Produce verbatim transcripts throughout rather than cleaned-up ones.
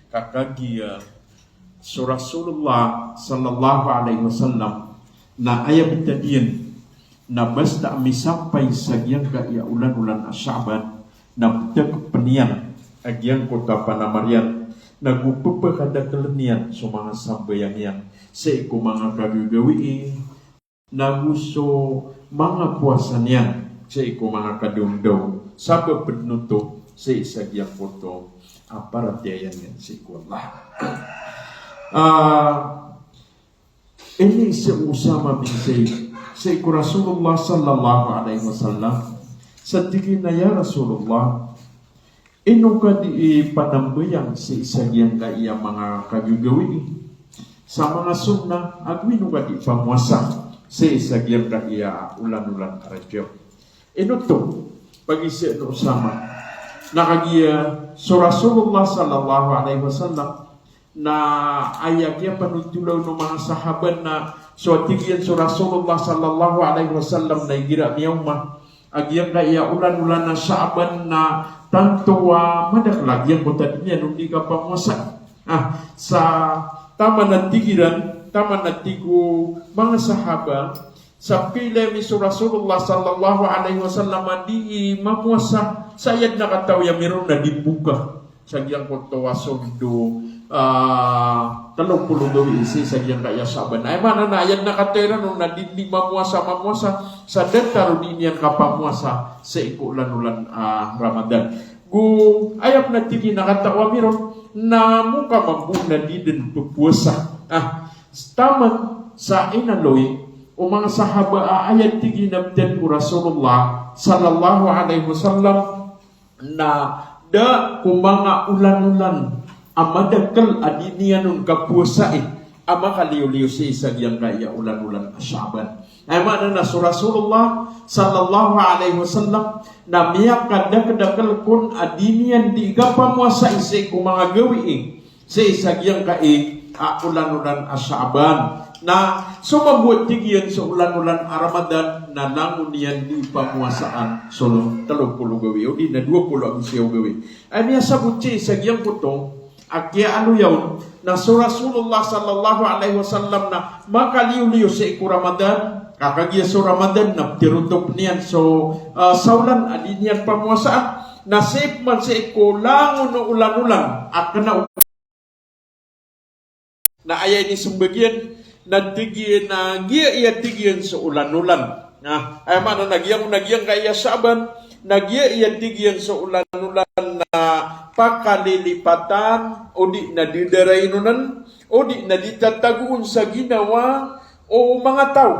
Ka kagiya so Rasulullah sallallahu alaihi wasallam na aya btad iyan na basta a misampay sa giyangkaya olan-olan a Sha'ban na pthakepen iyan a giyangkoto a panamar iyan, na go pphakadakeln iyan so manga sambayang iyan sii ko manga kagagawii, na go so manga powasa niyan sii ko manga kadaondaw, sabap pd oto sii sa giyangkoto a paratiyaya niyan sii ko Allah. Ah, ini si Usama bin Zaid, sii ko Rasulullah sallallahu alaihi wasallam, sa tig iyan a, "Ya Rasulullah, ino ka dii panambayang sii sa giyangkaya manga kagagawii sa manga sunnah, ago ino ka dii pamowasa sii sa giyangkaya olan-olan a Rajab?" Ino oto, pagiza o Usama, na kagiya so Rasulullah sallallahu alaihi wasallam na aya kiyapanothol o manga sahaba na so, tig iyan, so Rasulullah sallallahu alaihi wasallam na igira miyaoma a giyangkaya olan-olan a Sha'ban na tanto a madakl a giyangkoto a dii niyan on dii kapamowasa. Ah, sa taman a tig iran, taman a tig o manga sahaba, sa pila ami so Rasulullah sallallahu alaihi wasallam a dii mamowasa sa aya dn a katawi ami ron na dii mboka sa giyangkoto a sold o, ah, telo polo gawii sii sa giyangkaya Sha'ban. Aya maana na aya dn a katawi iran on na dii, dii mamowasa, mamowasa sa datar o dii niyan kapamowasa sii ko olan-olan a Ramadan. Go aya pn a tig iyan a katawi ami ron na mboka mambo na dii dn ppowasa. Ah, taman sa inaloy o manga sahaba a aya tig iyan a btad ko Rasulullah sallallahu alaihi wasallam na da ko manga olan-olan a madakl a dii niyan on kapowasai a makaliyoliyo sii sa giyangkaya olan-olan a Sha'ban. Aya maana na so Rasulullah sallallahu alaihi wasallam na miyakadakdakl kon a dii niyan dii kapamowasai sii ko manga gawii sii sa giyangkai a olan-olan a Sha'ban. Na so mambo a tig iyan so olan-olan a Ramadan na langon iyan dii pamowasaan so telo polo gawii, odi na dowa polo ago siyaw gawii. Aya miyasabot sii sa giyangkoto a kiyaaloya on na so Rasulullah sallallahu alaihi wasallam na makaliyoliyo sii ko Ramadan, ka kagiya so Ramadan na ptirotop iyan so, ah, sawlan a dii niyan pamowasaan. Na sii pman sii ko langon o olan-olan a kna o Na aya inismbag iyan na tig iyan a giya i a tig iyan so olan-olan. Na aya maana na giyang, na giyangkaya Sha'ban, na giya i a tig iyan so olan-olan na pakalilipatan, odi na di darainon, odi na di tatagoon sa ginawa o manga taw.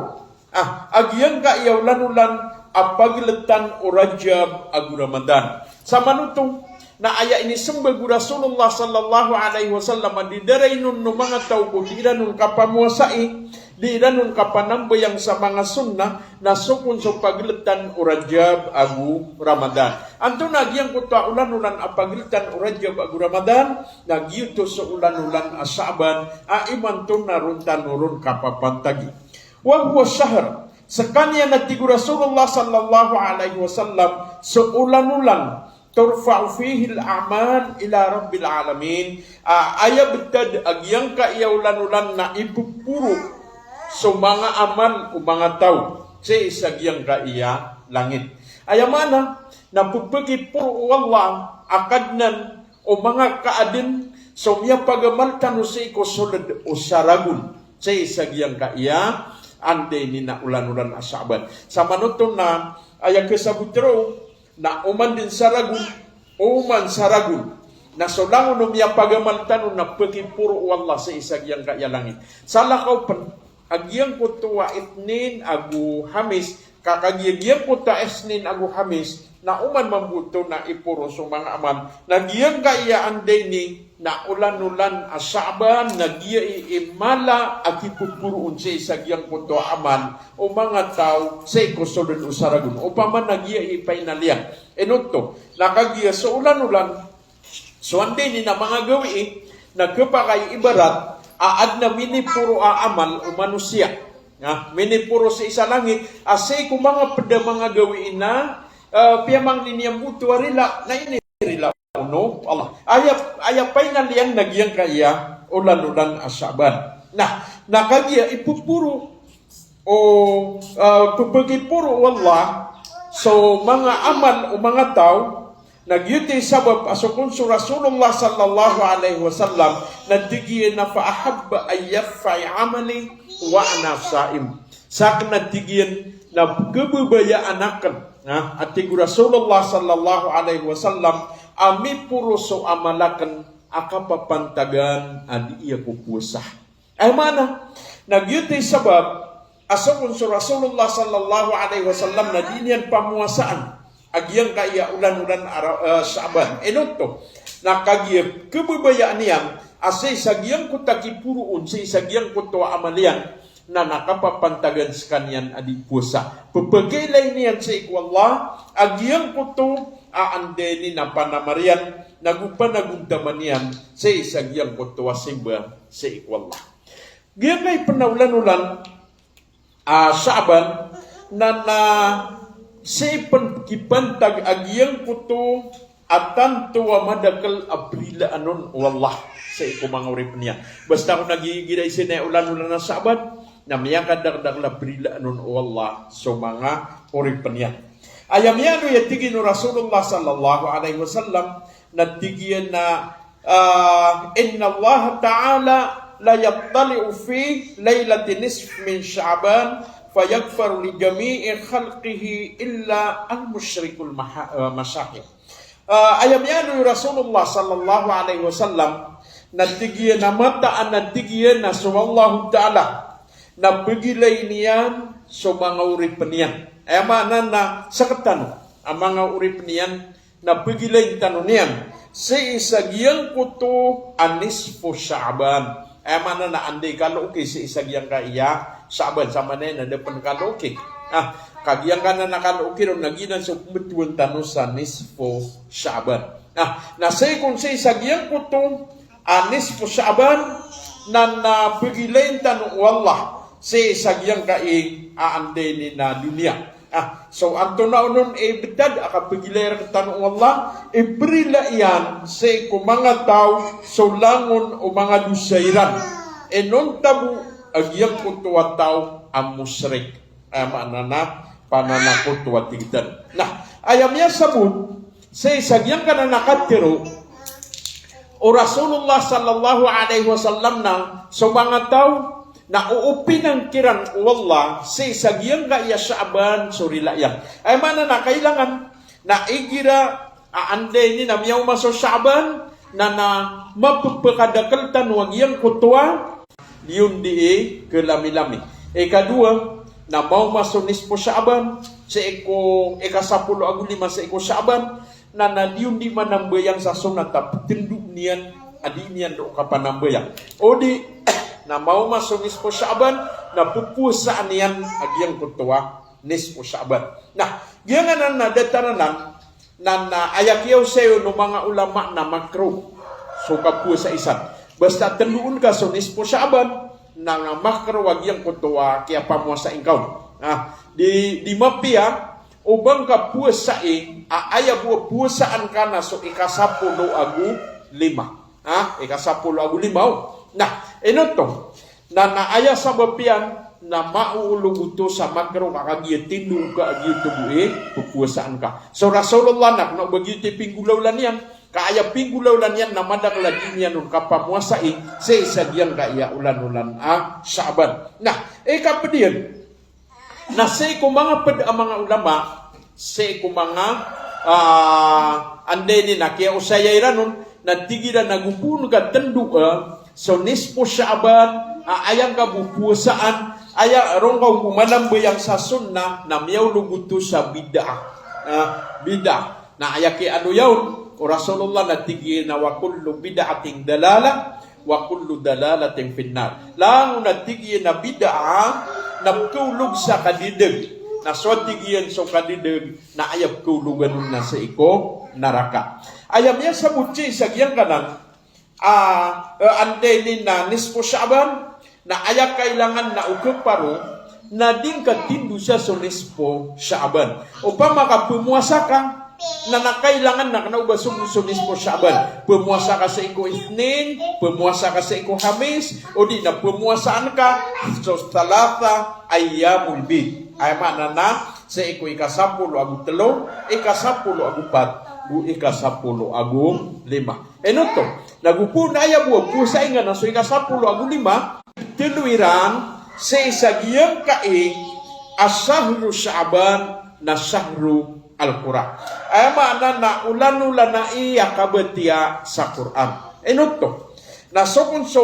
Ah, a giyangkaya olan-olan a pagltan o Rajab ago Ramadan. Samanoto na aya inismbag o Rasulullah sallallahu alaihi wasallam a di darainon o manga taw ko di iran on kapamowasai, di iran on kapanambayang sa manga sunnah, na so kon so pagltan o Rajab ago Ramadan. Antonaa giyangkoto a olan-olan a pagltan o Rajab ago Ramadan? Na giyoto so olan-olan a Sha'ban a imanto na ron tano ron kapapantagi. Wa huwa shahr. Skaniyan a tig o Rasulullah sallallahu alaihi wasallam, so olan-olan, turfa'u fihil a'mal ila Rabbil alamin. A, aya btad a giyangkaya olan-olan na ipoporo so manga amal o manga taw sii sa giyangkaya langit. Aya maana na ppakiporo o Allah a Kadnan o manga kaadn so miyapagamal tano sii ko sold o saragon sii sa giyangkaya anda ini na olan-olan a Sha'ban. Samanoto na aya kasabot roo na oman dn saragon, oman saragon, na so langon o miyapagamal tano na pakiporo o Allah sii sa giyangkaya langit. Salakaw pn a giyangkoto a Ithnin ago Hamis, ka kagiya giyangkoto a Ithnin ago Hamis na oman mambo oto na iporo so manga amal. Na giyangkaya anda ini na olan-olan a Sha'ban na giya i mala a kipoporoon sii sa giyangkoto a amal o manga taw sii ko sold o saragon. Opama na giya i painaliyan. Ino oto? Na kagiya so olan-olan So anda ini na manga gawii na khapakay ibarat a adn a miniporo a amal o manosiya. Na miniporo sii sa langit a sii ko manga pd a manga gawii na, eh, piyamangni niyan bo oto a rila, na inirila on o Allah. Aya, aya final iyan na giyangkaya olan-olan a Sha'ban. Na, na kagiya ipoporo o, ah, pepegiporo o Allah so manga amal o manga taw, na giyoto i sabap a so kon so Rasulullah sallallahu alaihi wasallam na tig iyan a fa ahabba an yarfa'a amali wa ana sa'im. Saken a tig iyan na kebebayaan aken, na, a tig o Rasulullah sallallahu alaihi wasallam, a miporo so amal aken a kapapantagan a dii ako powasa. Aya maana, na giyoto i sabap a so kon so Rasulullah sallallahu alaihi wasallam na dii niyan pamowasaan a giyangkaya olan-olan a Ra-, eh, Sha'ban. Ino oto? Na kagiya kebebayaan iyan a sii sa giyangkoto a kiporoon, sii sa giyangkoto a amal iyan, na, na kapapantagan sekaniyan a dii powasa. Pepegilain iyan sii ko Allah a giyangkoto a anda ini na panamar iyan, nago panagontaman iyan sii sa giyangkoto a simba sii ko Allah. Giyangkai pen a olan-olan a Sha'ban, na, na sii pen kipantag a giyangkoto a tanto a madakel a brilaan on o Allah sii ko manga oripen iyan. Basta ko na gigira i sii na olan-olan a Sha'ban, na miyakadakeldakel a brilaan on o Allah so manga oripen iyan. Aya miyaaloy a tig iyan o Rasulullah sallallahu alaihi wasallam, na tig iyan a, ah, "Inna Allah Ta'ala la yattali'u fi lailati nisf min Sha'ban fayaghfiru li jami'i khalqihi illa al-mushrikul maha-, ah, mashahir." Ah, aya miyaaloy o Rasulullah sallallahu alaihi wasallam, na tig iyan a mataan a tig iyan a so Allahu Ta'ala na pegilain iyan so manga oripen iyan. Aya maana na sektano a manga oripen iyan na pegilain tano niyan sii sa giyangkoto a nisfu Sha'ban. Aya maana na anda i kaloki sii sa giyangkaya Sha'ban, sa maana na da pen kaloki. Ah, ka giyangkanan a kaloki ron na giyanan so pembetowan tano sa nisfu Sha'ban. Ah, na sii kon sii sa giyangkoto a nisfu Sha'ban, na, na pegilain tano o Allah sii sa giyangkai a anda ini na doniya. Ah, so antonaa onon i betad a kapegilai rektano o Allah, ibrila iyan sii ko manga taw so langon o manga dosa iran. Inonta bo a giyangkoto a taw a mushrik. Aya maana na pananakoto a tig tano. Na, aya miyasabot sii sa giyangkanan a katharo o Rasulullah sallallahu alaihi wasallam na so manga taw na oopinan kiran o Allah sii sa giyangkaya Sha'ban so rila iyan. Aya maana na kailangan na igira a anda ini na miyaoma so Sha'ban, na, na mapepekadakel tano a giyangkoto a di on dii kelamilami. Ikadowa, na maoma so nisfu Sha'ban sii ko ikasapolo ago lima sii ko Sha'ban, na, na di on dii manambayang sa sunnat a petendo niyan a dii niyan doo kapanambayang. Odi na maoma so nisfu Sha'ban na pepowasaan iyan a giyangkoto a nisfu Sha'ban. Na, giyanan na datar anan na, na aya kiyaosay on o manga ulama na makruh so kapowasa isan. Basta tendoon ka so nisfu Sha'ban, na, na makruh a giyangkoto a kiyapamowasai ngka on. Na, di, di mapiya o ba ngka powasai a aya bo a powasaan ka na so ikasapolo ago lima. Ha? Ikasapolo ago lima on. Na, ino oto? Na, na aya sabap iyan na maolog oto sa makruh ka kagiya tindog ka a giyoto bo i pepowasaan ka. So Rasulullah na kena o ba giyoto i pinggolawla niyan. Ka aya pinggolawla niyan na madakel a dii niyan on kapamowasai sii sa giyangkaya olan-olan a Sha'ban. Na, ikaped iyan, na sii ko manga ped a manga ulama, sii ko manga, ah, anda ini na kiyaosaya iran on, na tig iran a go poon ka tendoa so nisfu Sha'ban a aya ngka bo powasaan, aya ron ka bo manambayang sa sunnah, na miyaolog oto sa bid'ah. Ah, bid'ah. Na aya kiyaaloya on o Rasulullah na tig iyan a wa kullu bid'atin dalalah, wa kullu dalalatin finnar. Langon a tig iyan a bid'ah na pekaolog sa kadedeg. Na so tig iyan so kadedeg na aya pekaologan on na sii ko naraka. Aya miyasabot sii sa giyangkanan a, eh, anda ini na nisfu Sha'ban, na aya kailangan na o keparo na di ngka tindosa so nisfu Sha'ban. Opama ka pemowasa ka, Na, na kailangan na kna o ba so, so nisfu Sha'ban. Pmowasa ka sii ko Ithnin, pmowasa ka sii ko Hamis, odi na pmowasaan ka so thalatha ayyamul bid. Aya maana na sii ko ika sapolo ago tlo, ika sapolo ago pat, go ika sapolo ago lima. Ino oto? Na go pn aya bo a powasai ngka na so ika sapolo ago lima, tlo iran sii sa giyangkai a shahru Sha'ban na shahru al-Qur'an. Aya maana na olan-olan a aya kabatiya sa Qur'an. Ino oto? Na so kon so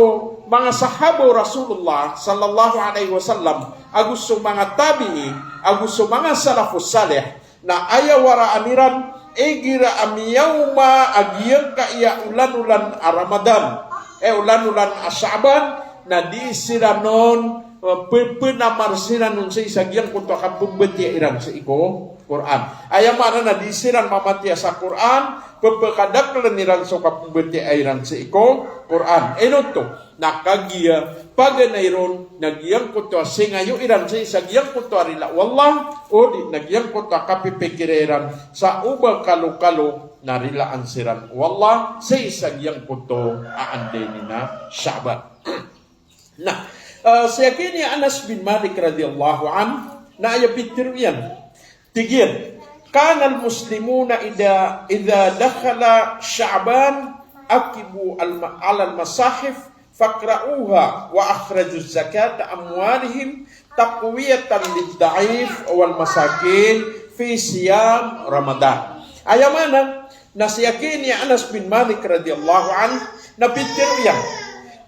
manga sahaba o Rasulullah sallallahu alaihi wasallam, ago so manga tabi'i, ago so manga salafus salih, na aya waraan iran, igira a miyaoma a giyangkaya olan-olan a Ramadan, eh, olan-olan a Sha'ban, na dii siran on, eh, pphanamar siran on sii sa giyangkoto a kapmbatiya iran sii ko Qur'an. Aya maana na dii siran mamatiya sa Qur'an, pphakadakln iran so kapmbatiya iran sii ko Qur'an. Ino oto? Na kagiya paganay ron na giyangkoto a singayo iran sii sa giyangkoto a rila o Allah, odi na giyangkoto a kapipikira iran sa o ba kalokalo na rilaan siran o Allah sii sa giyangkoto a anday niyan a Sha'ban. Na, ah, siyakini Anas bin Malik radhiyallahu anhu, na aya pitharo iyan. Tig iyan, "Kana al-muslimuna idha, idha dakhala Sha'ban akibu al-ma-, ala al-masahif faqra'uha wa akhraju zakata amwalihim taqwiyatan lid-da'if wal masakin fi siyam Ramadan." Aya maana, na siyakini Anas bin Malik radhiyallahu anhu, na pitharo iyan,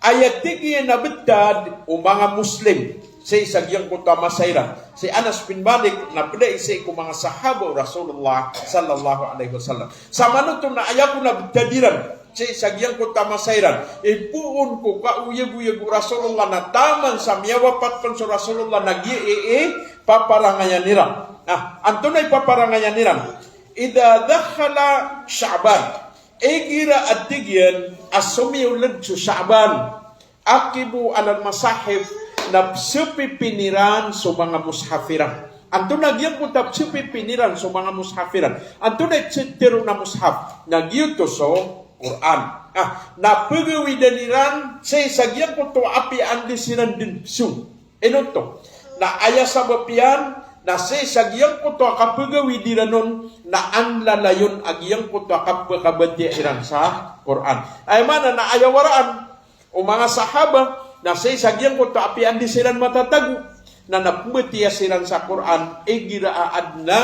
aya tig iyan a btad o manga Muslim sii sa giyangkoto a masa iran. Si Anas bin Malik na pd ai sii ko manga sahaba o Rasulullah sallallahu alaihi wasallam. Samanoto na aya kon a btad iran sii sa giyangkoto a masa iran, ipoon ko kaoyagoyag o Rasulullah na taman sa miyawapat pn so Rasulullah na giya i, i paparangayan iran. Na antonaa i paparangayan iran? Idha dakhala Sha'ban. Igira a tig iyan a somiyold so Sha'ban, akibu alal masahif, na psapipin iran so manga mushaf iran. Antonaa giyangkoto a psapipin iran so manga mushaf iran? Antonaa i ptharoon a mushaf? Na giyoto so Qur'an. Ah, na pgawidan iran sii sa giyangkoto a apiya anda siran dn pzong. Ino oto? Na aya sabap iyan, na sii sa giyangkoto a kapgawid iran on, na anlalayon a giyangkoto a kapkabatiya iran sa Qur'an. Aya maana na aya waraan o manga sahaba, na sii sa giyangkoto a apiya anda siran matatago, na, na pmbatiya siran sa Qur'an, igira a adn a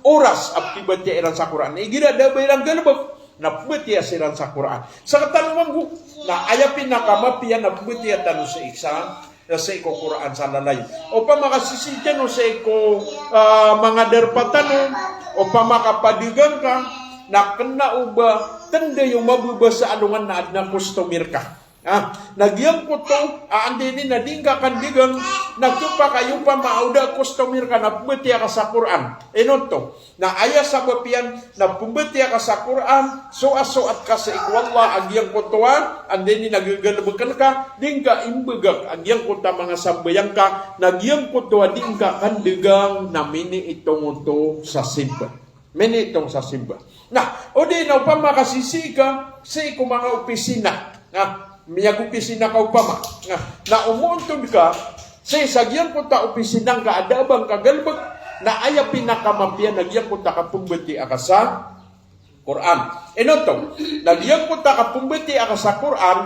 oras a pmbatiya iran sa Qur'an. Igira da a ba iran galbk, na pmbatiya siran sa Qur'an. Sa katano mambo, na aya pinakamapiya na pmbatiya tano sii sa, sii ko Qur'an sa lalayon. Opama ka sisii tano sii ko, ah, manga darpa tano, opama ka padagang ka, na kna o ba tnday o mababasa alongan na adn a customer ka. Ah, na giyangkoto a anday niyan na di ngka kandagang, na khapakay opama a o da a customer ka na pmbatiya ka sa Qur'an. Ino oto? Na aya sabap iyan na pmbatiya ka sa Qur'an, soasoat ka sii ko Allah a giyangkoto a anday niyan na gagalbkn ka, di ngka imbgak a giyangkoto a manga sambayang ka, na giyangkoto a di ngka kandagang na miniitong oto sa simba. Miniitong sa simba. Na, odi na opama ka sisii ka sii ko manga opisina. Na, miyagopisina ka opama. Na, na omoontod ka sii sa giyangkoto a opisina ngka a da a ba ngka galbk, na aya pinakamapiya na giyangkoto a kapmbatiya ka sa Qur'an. Ino oto? Na giyangkoto a kapmbatiya ka sa Qur'an,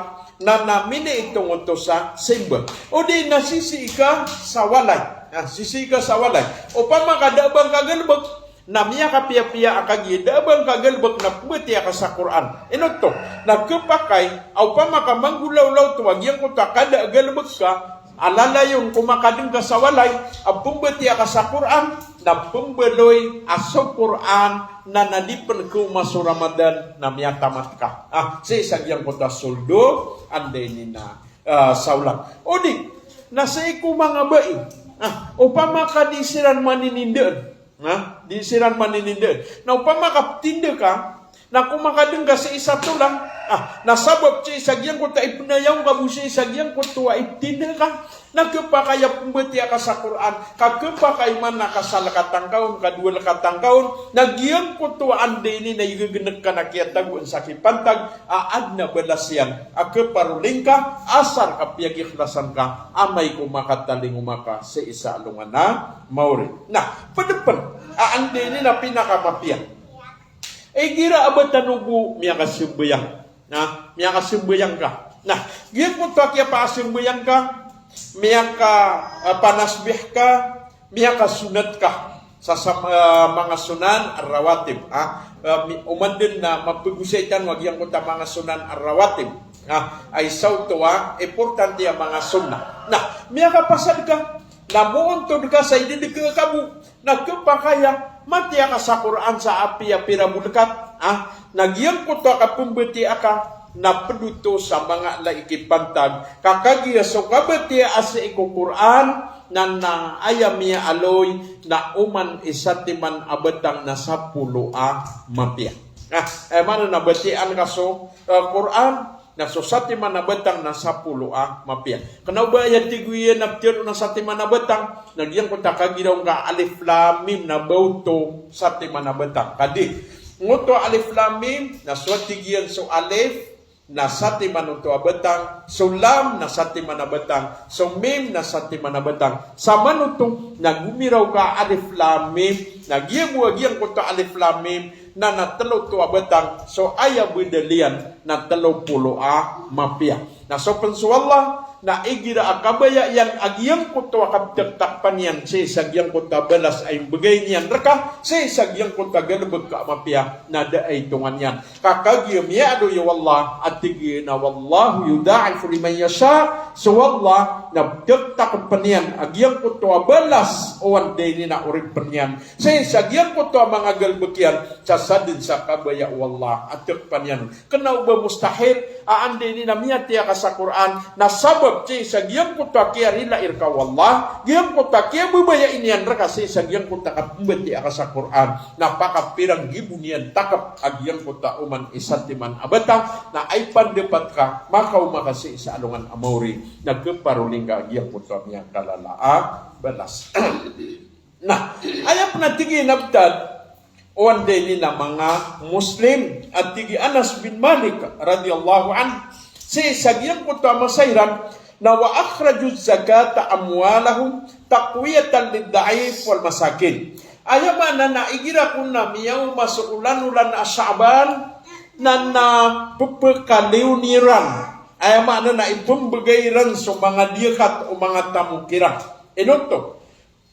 na, na miniitong oto sa simba. Odi na sisii ka sa walay. Na, sisii ka sa walay. Opama ka da a ba ngka galbk, na miyakapiyapiya a kagiya da a ba ngka galbk na pmbatiya ka sa Qur'an. Ino oto? Na khapakay a opama ka manggolawla oto a giyangkoto a kada a galbk ka, a lalayon ko makadng ka sa walay a pmbatiya ka sa Qur'an, na pmbaloy a so Qur'an na, na di pn kaoma so Ramadan na miyatamat ka. Ah, sii sa giyangkoto a sold o anday niyan a, ah, saolan. Odi na sii ko manga bai. Ah, opama ka di siran maninindaan. Na, di siran maninindaan. Na opama ka ptinda ka, na ko makadng ka sii sa tolang, Ah, na sabap sii sa giyangkoto a ipnayaw ngka bo sii sa giyangkoto a iptindg ka, na khapakay a pmbatiyaa ka sa Qur'an, ka khapakay man a kasalkatan ka on, kadwalkatan ka on, na giyangkoto a anda ini na igagnk ka na kiyatagoan sa kipantag, a adn a balas iyan a khaparoli ngka, asar ka piyagikhlasan ka amay ko makatalingoma ka sii sa alongan a maori. Na pd pn a anda ini na pinakamapiya. Igira a ba tano bo miyakasambayang. Na, miyakasambayang ka. Na, giyangkoto a kiyapakasambayang ka, miyaka, ah, panasbih ka, miyakasunnat ka sa, sa, ah, manga sunan ar-rawatib, ah. Ah, mi-, oman dn na mapagosay tano a giyangkoto a manga sunan ar-rawatib. Ah, ay saoto a importante a manga sunnah. Na, miyakapasad ka, na moontod ka sa idadkha ka bo, na khapakay a matiyaa ka sa Qur'an sa apiya pira bo lkat, ah, na giyangkoto a kapmbatiyaa ka, na pd oto sa manga ala i kipantag, ka kagiya so kabatiyaa sii ko Qur'an, na, na aya miyaaloy, na oman i satiman a batang na sapolo a mapiya. Ah, aya maana na batiyaan ka so, eh, Qur'an, na so satiman a batang na sapolo a mapiya. Kna o ba aya tig iyan a ptiyaro na satiman a batang, na giyangkoto a kagiraw ngka a alif lam mim na ba oto satiman a batang. Ka di. Ngoto a alif lam mim, na so tig iyan so alif, na satiman oto a batang, so lam, na satiman a batang, so mim, na satiman a batang. Samanoto, na gomiraw ka a alif lam mim, na giya bo a giyangkoto a alif lam mim, na, na tlo oto a batang, so aya badal iyan, na tlo polo a mapiya. Na so pn so Allah, na igira a kabaya iyan a giyangkoto a kaptaktakpan iyan sii sa giyangkoto a balas a imbgay niyan rka sii sa giyangkoto a galbk ka a mapiya, na da a itongan iyan. Ka kagiya miyaaloy o Allah a tig iyan a, "Wallahu yudha'ifu liman yasha." So Allah na ptaktakpn iyan a giyangkoto a balas o anda ini na oripn iyan sii sa giyangkoto a manga galbk iyan, sa sadn sa kabaya o Allah a takpan iyan. Kna o ba mustahil a anda ini na miyatiyaa ka sa Qur'an, na sabap sii sa giyangkoto a kiyarilai rka o Allah, giyangkoto a kiyababaya niyan rka sii sa giyangkoto a kapmbatiyaa ka sa Qur'an, na pakapira nggibo niyan takp a giyangkoto a oman i satiman a batang, na aya pandapat ka, makaoma ka sii sa alongan a maori, na khaparoli ngka a giyangkoto a miyakalala a balas. Na aya pn a tig iyan a btad o anda ini na manga Muslim, a tig i Anas bin Malik radhiyallahu anhu, sii sa giyangkoto a masa iran, na wa akhraju zakata amwalahum taqwiyatan lid-da'if wal masakin. Aya maana na igira kon a miyaoma so olan-olan a Sha'ban, na, na pphakaliyon iran. Aya maana na ipmbgay iran so manga diyakat o manga tamok iran. Ino oto?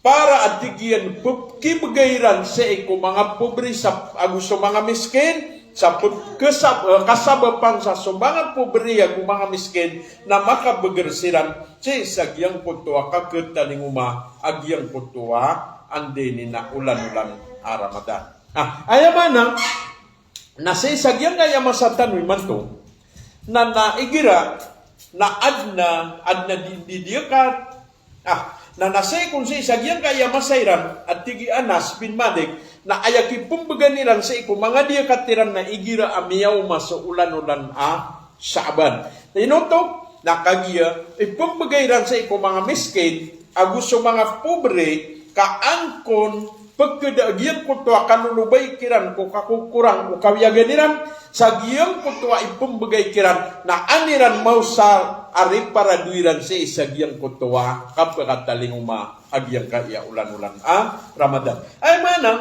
Para a tig iyan pkibgay iran sii ko manga pobre sa, ago so manga miskin, sa pkasab-, eh, kasabapan sa so manga pobre ago manga miskin na makabgr siran sii sa giyangkoto a kakhatalingoma a giyangkoto a anda ini na olan-olan a Ramadan. Ah, aya maana na sii sa giyangkaya masa tano imanto, na, na igira na adn a, adn a di, di, diyakat. Ah, na, na sii kon sii sa giyangkaya masa iran, a tig i Anas bin Malik, na aya kipmbgan iran sii ko manga diyakat iran na igira a miyaoma so olan-olan a Sha'ban. Na ino oto? Na kagiya ipmbgay iran sii ko manga miskin ago so manga pobre, ka angkon pkda a giyangkoto a kalolobay kiran ko kakokorang o kawiyagan iran sa giyangkoto a ipmbgay kiran, na an iran maosar a riparado iran sii sa giyangkoto a kapakatalingoma a giyangkaya olan-olan a Ramadan. Aya maana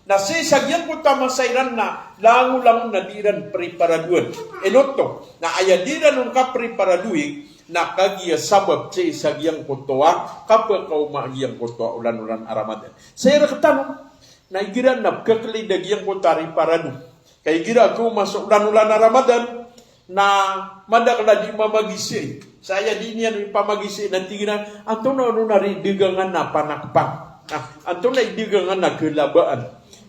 na sii sa giyangkoto a masa iran na langolangon na di iran priparadoan. Ino oto? Na aya di iran on kapriparadoi na kagiya sabap sii sa giyangkoto a kapakaoma a giyangkoto a olan-olan a Ramadan. Sii rktano, na igira na pkhaklid a giyangkoto a riparado. Ka igira a kaoma so olan-olan a Ramadan, na madakl a di mamagizai. Sa aya di niyan ipamagizai na tig iran, antonaa onon a di dagangan a panakpan? Ah, antonaa i dagangan a khalabaan?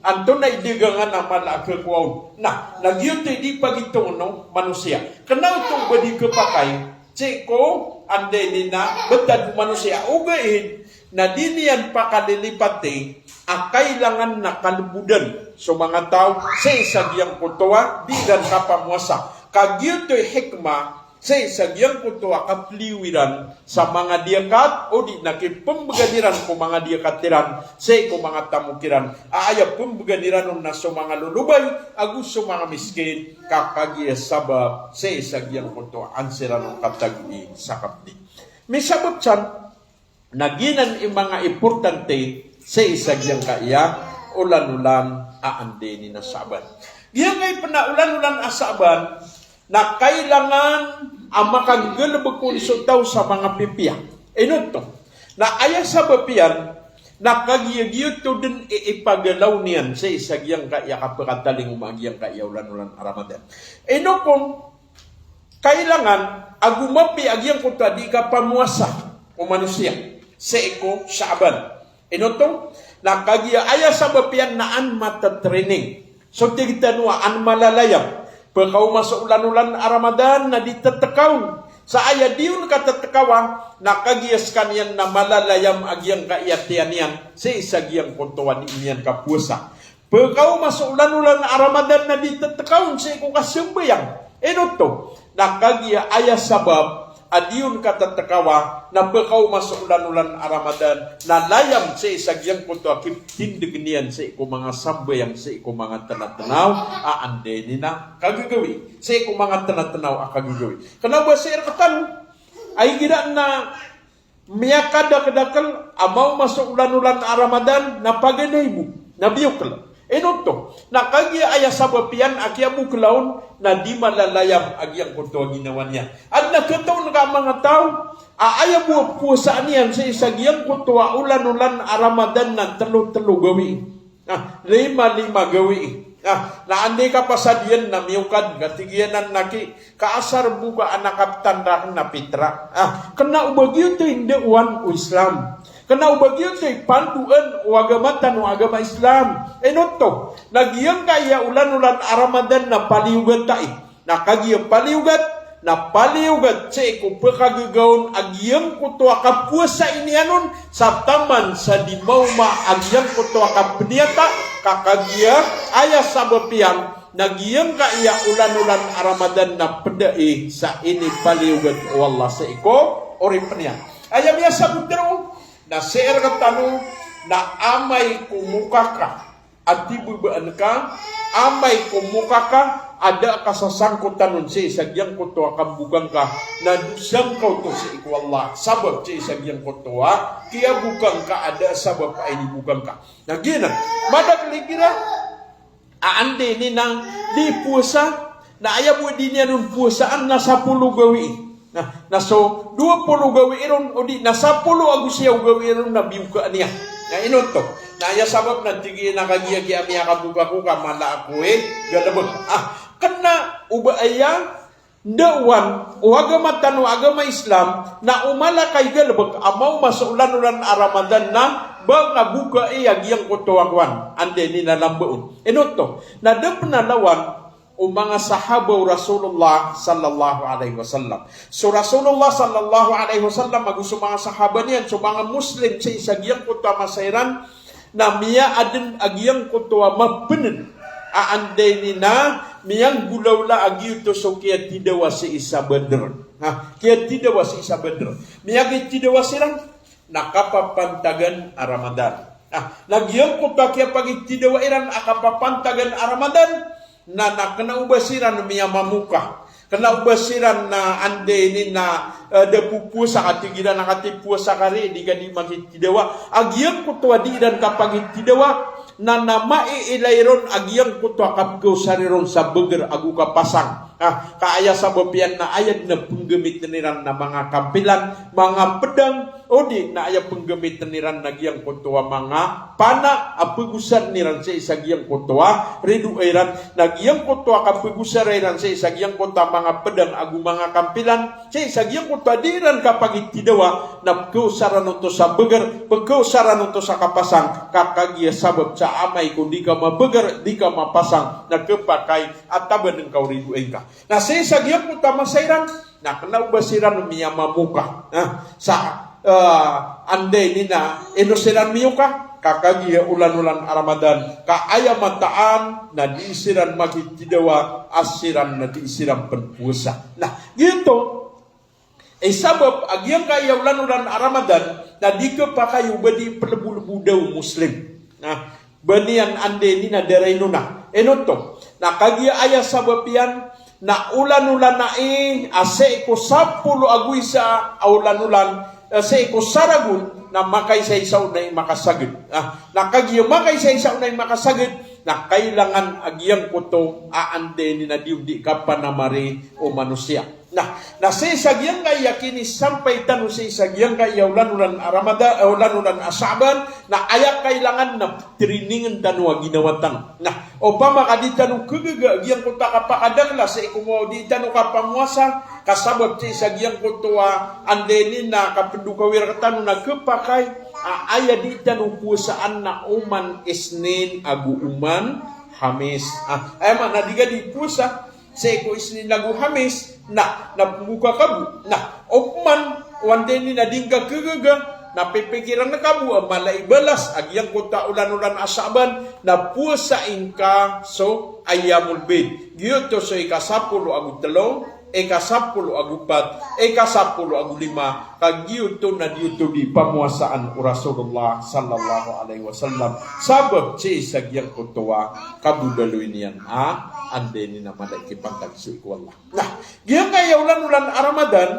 Antonaa i dagangan a mala a khakowa on? Na, na giyoto i di pagitong o manosiya. Kna oto ba di khapakay sii ko anda ini na btad o manosiya, ogaid na di niyan pakalilipati a kailangan na kalbodan so manga taw sii sa giyangkoto a di iran kapamowasa. Ka giyoto i hikmah sii sa giyangkoto a kapliyo iran sa manga diyakat, odi na kipmbgan iran ko manga diyakat iran, sii ko manga tamok iran. A aya pmbgan iran on na so manga lolobay, ago so manga miskin, ka kagiya sabap sii sa giyangkoto a an siran on katagoi sa kapdi. Misabap san, na giyanan i manga importante sii sa giyangkaya olan-olan a anda ini na Shaaban. Giyangkai pn a olan-olan a Shaaban, na kailangan a makanggalbk on so taw sa manga pipiya. Ino oto? Na aya sabap iyan, na kagiya giyoto dn i ipagalaw niyan sii sa giyangkaya kapkatalingoma a giyangkaya olan-olan a Ramadan. Ino kon, kailangan ago mapiya a giyangkoto a di kapamowasa o manosiya sii ko Shaaban. Ino oto? Na kagiya aya sabap iyan na an matatraining so tig tano a an malalayam. Pkaoma so olan-olan a Ramadan na di ttkawn. Sa aya di on kattkawa, na kagiya skaniyan na malalayam a giyangkaya tiyan iyan sii sa giyangkoto a di niyan kapowasa. Pkaoma so olan-olan a Ramadan na di ttkawn sii ko kasambayang. Ino oto? Na kagiya aya sabap a di on kattkawa, na pkaoma so olan-olan a Ramadan na layam sii sa giyangkoto a kiptindg niyan sii ko manga sambayang, sii ko manga tnatnaw a anda ini na kagagawii, sii ko manga tnatnaw a kagagawii. Kna o ba sii rktano a igira na miyakadakdakl a maoma so olan-olan a Ramadan na paganay bo, na biyokl. Ino oto? Na kagiya aya sabap iyan a kiyabokla on na di malalayam a giyangkoto a ginawa niyan. Adn a khataon ka a manga taw a aya bo a powasaan iyan sii sa giyangkoto a olan-olan a Ramadan na tlo-tlo gawii. Ah, lima-lima gawii. Ah, na anda i kapasad iyan na miyokad, ka tig iyan anan a ki, ka asar bo ka a kaptan rakn na pitra. Ah, kna o ba giyoto i ndaowan o Islam. Kna o ba giyoto i pandoan o agama tano a agama Islam. Ino oto? Na giyangkaya olan-olan a Ramadan na paliyogatai. Na kagiya paliyogat, na paliyogat sii ko pkhagaga on a giyangkoto a kapowasai niyan on sa taman sa di maoma a giyangkoto a kapniyata, ka kagiya aya sabap iyan na giyangkaya olan-olan a Ramadan na pd ai sa inipaliyogat o Allah sii ko oripn iyan. Aya miyasabot roo na sii rktano na amay ko moka ka a tibabaan ka, amay ko moka ka a da ka sasangkotan on sii sa giyangkoto a kamboka ngka, na dosa ngka oto sii ko Allah, sabap sii sa giyangkoto a kiyaboka ngka a da sabap a iniboka ngka. Na giyanan, madakl igira a anda ini na di powasa, na aya bo a di niyan on powasaan na sapolo gawii. Na, na so dowa polo gawii ron, odi na sapolo ago siyaw gawii ron na biyokaan iyan. Na ino oto? Na aya sabap na tig iyan a kagiya giya miyakaboka ko ka mala ako i galbk. Ah, kna o ba aya ndaowan o agama tano a agama Islam na o mala ka i galbk a maoma so olan-olan a Ramadan na ba nga bokai a giyangkoto a kowan, anda ini na lamba on. Ino oto? Na da pn a lawan o manga sahaba o Rasulullah sallallahu alaihi wasallam. So Rasulullah sallallahu alaihi wasallam ago so manga sahaba niyan, so manga Muslim sii sa giyangkoto a masa iran, na miyaadn a giyangkoto a mapnd a anda ini na miyanggolawla a giyoto so kiyatidawa sii sa Badr. Ha, kiyatidawa sii sa Badr. Miyakitidawa siran na kapapantagan a Ramadan. Ah, na giyangkoto a kiyapagitidawa iran a kapapantagan a Ramadan, na, na kna o ba siran miyamamoka. Kna o ba siran na anda ini na, eh, da popowasa ka, tig iran a katipowasa ka ri, di ka di makitidawa. A giyangkoto a di iran kapagitidawa, na, na maiilay ron a giyangkoto a kapkaosari ron sa bagr ago kapasang. Ah, ka aya sabap iyan na aya dn a pnggamitn iran na manga kampilan, manga pdang, odi na aya pnggamitn iran na giyangkoto a manga pana a pagosarn iran sii sa giyangkoto a ridoay ran, na giyangkoto a kapagosara iran sii sa giyangkoto a manga pdang ago manga kampilan, sii sa giyangkoto a di iran kapagitidawa, na pkaosaran oto sa bagr, pkaosaran oto sa kapasang, ka kagiya sabap sa amay ko di ka mabagr, di ka mapasang, na khapakay a taban ngka o ridoay ngka. Na sii sa giyangkoto a masa iran, na kna o ba siran miyamamoka. Na sa, eh, anda ini na ino siran miyoka? Ka kagiya olan-olan a Ramadan, ka aya mataan na di siran makitidawa a siran na di siran pn powasa. Na giyoto i sabap a giyangkaya olan-olan a Ramadan na di khapakay o ba di plbolboda o Muslim. Na ba niyan anda ini na da ray nona. Ino oto? Na kagiya aya sabap iyan na olan-olan ai a sii ko sapolo ago isa a olan-olan, eh, sii ko saragon na makaisa-isa on ai makasagad. Ah, na kagiya makaisa-isa on ai makasagad, na kailangan a giyangkoto a anda ini na di on di kapanamari o manosiya. Na, na sii sa giyangkaya kinisampay tano sii sa giyangkaya olan-olan a Ramada-, eh, olan-olan a Shaaban, na aya kailangan na trainingen tano a ginawa tano. Na opama ka di tano khagaga a giyangkoto a kapakadakl a sii ko mawdi tano kapamowasa, ka sabap sii sa giyangkoto a anda ini na kapndokawi rktano na khapakay a aya di tano powasaan na oman Isnin ago oman Hamis. Ah, aya maana di ka di powasa sii ko Isnin ago Hamis, na, na pmboka ka bo, na opama o anda ini na di ngka khagaga, na pipikiran ka bo a mala i balas a giyangkoto a olan-olan a Shaaban, na powasai ngka so Ayyamul Bid. Giyoto so ika sapolo ago tlo, ika sapolo ago pat, ika sapolo ago lima, ka giyoto na di oto di pamowasaan o Rasulullah sallallahu alaihi wasallam. Sabap sii sa giyangkoto a kabodaloy niyan a anda ini na mala i kipantag sii ko Allah. Na giyangkaya olan-olan a Ramadan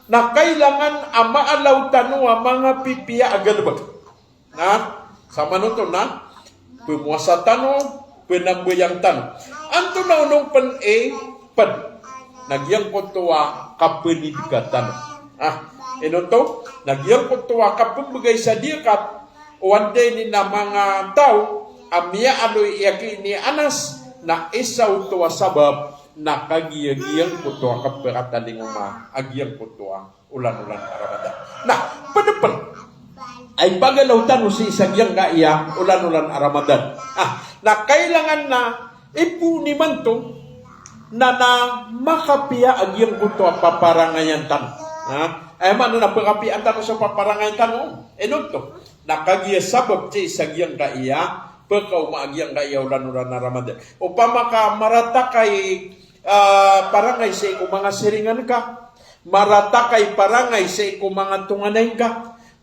na kailangan a maalaw tano a manga pipiya a galbk. Na samanoto na pmowasa tano, pnambayang tano. Antonaa on pn i pd? Na giyangkoto a kapnidka tano. Ah, ino oto? Na giyangkoto a kapmbgay sa diyakat o anda ini na manga taw a miyaaloy i aki ini Anas, na isa oto a sabap na kagiya giyangkoto a kaphakatalingoma a giyangkoto a olan-olan a Ramadan. Na pd pn a ipagalaw tano sii sa giyangkaya olan-olan a Ramadan. Ah, na kailangan na ipoon imanto na, na makapiya a giyangkoto a paparangayan tano. Ah, aya maana na pakapiyaan tano so paparangayan tano. Ino oto? Na kagiya sabap sii sa giyangkaya pkaoma a giyangkaya olan-olan a Ramadan. Opama ka marata ka i, ah, parangay sii ko manga siringan ka, marata ka i parangay sii ko manga tonganay ngka,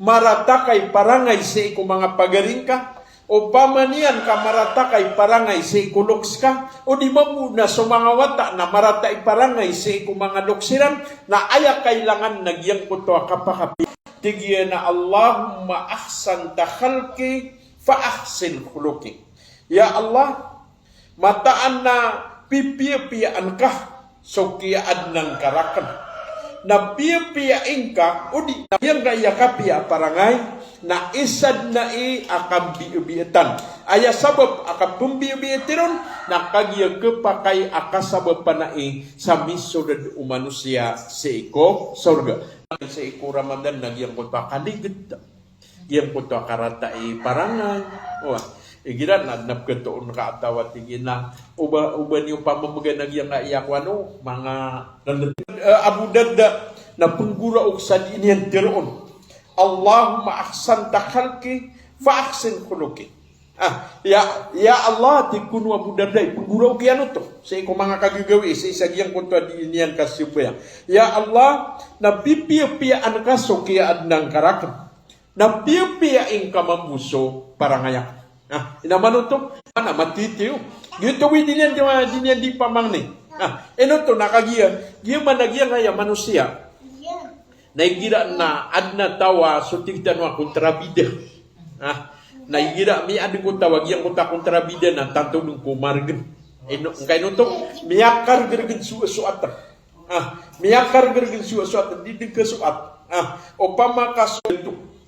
marata ka i parangay sii ko manga pagari ngka, opama niyan ka marata ka i parangay sii ko loks ka, odi mambo na so manga wata na marata i parangay sii ko manga loks iran, na aya kailangan na giyangkoto a kapakapiya. Tig iyan a, "Allahumma ahsanta khalqi fa ahsin khuluqi." Ya Allah, mataan na pipiyapiyaan ka so kiyaadna ngka rakn. Na piyapiyai ngka, odi na giyangkaya kapiya a parangay, na isa dn ai a kambiyabiyaatan. Aya sabap a kapmbiyabiyaati ron, na kagiya khapakay a kasabapan ai sa misold o manosiya sii ko sorga. Sii ko Ramadan na giyangkoto a kaligd, giyangkoto a karata i parangay. Oway, igira na adn a pkhatoon ka a taw a tig iyan a, o ba, o ba niyo pamamgana giyangkaya ko ano, manga, eh, Abu Darda, na pnggoraok sa dii niyan tharoon, "Allahumma ahsanta khalqi fa ahsin khuluqi." Ah, ya, ya Allah, tig kon o Abu Darda, pnggoraok iyan oto sii ko manga kagagawii, sii sa giyangkoto a dii niyan kasambayang. Ya Allah, na pipiyapiyaan ka so kiyaadna ngka rakn. Na piyapiyai ngka mambo so parangay akn. Ah, ino man oto? Mana matitiyo. Giyoto i dii niyan, dii niyan dii pamangni. Ah, ino oto na kagiya, giya mana giyangkaya manosiya na igira na adn a taw a so tig tano a kontrabida. Ah, na igira miyaadn ko taw a giyangkoto a kontrabida na tanto dn ko margn. Ino, ngka ino oto, miyakargrgn so, so atn. Ah, miyakargrgn so, so atn, di dn kasoat. Ah, opama ka so,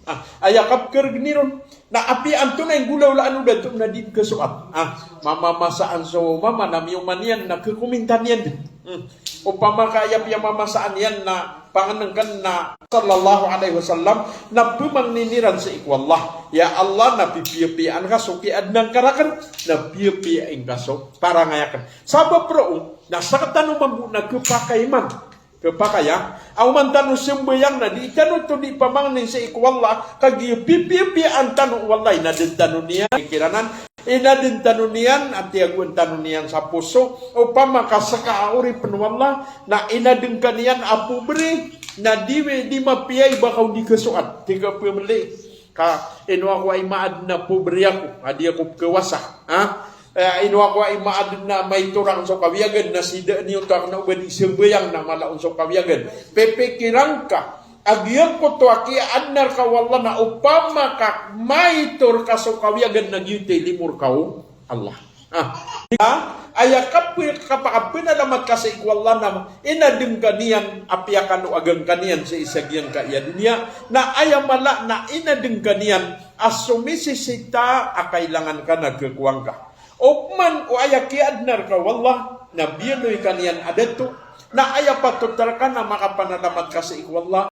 ah, aya kapkargni ron. Na apiya antonaa i nggolawlaan o dato na di dn kasoat. Ah, mamamasaan so mama na miyoman iyan na khakomintan iyan dn. Hmm. Opama ka aya piyamamasaan iyan na pangnngkn na sallallahu alaihi wasallam, na pmangnin iran sii ko Allah. Ya Allah, na pipiyapiyaan ka so kiyaadna ngka rakn, na piyapiyai ngka so parangay akn. Sabap roo, na sktano mambo na khapakay man. Pakaya, a oman tano sambayang na di tano to di pamangnin sii ko Allah, kagiya pipiyapiyaan tano o Allah, inaden tano niyan, pikiranan, inaden tano niyan, a tiyagoan tano niyan sa poso, opama ka seka a oripen o Allah, na inaden ka niyan a pobre, na di, di mapiya i ba ka o di kasoat, di ka pemeli, ka ino ako a imaaden a pobre ako, a di ako pekawasa, ha? Eh, ino ako a imaaden a maitor akn so kawiyagan na sii dn iyo to akn o ba di sambayang na mala on so kawiyagan. Pipikiran ka a giyangkoto a kiyaadna rka o Allah na opama ka maitor ka so kawiyagan na giyoto i limo rka o Allah. Ah. Ah, aya kap-, kapakapenalamat ka sii ko Allah na inaden ka niyan a piyakaloagan ka niyan sii sa giyangkaya doniya. Na aya mala na inaden ka niyan a somisisita a kailangan ka na kekowa ngka. Opama o aya kiyaadna rka o Allah na biyaloy ka niyan a dato, na aya patot rka na makapanalamat ka sii ko Allah,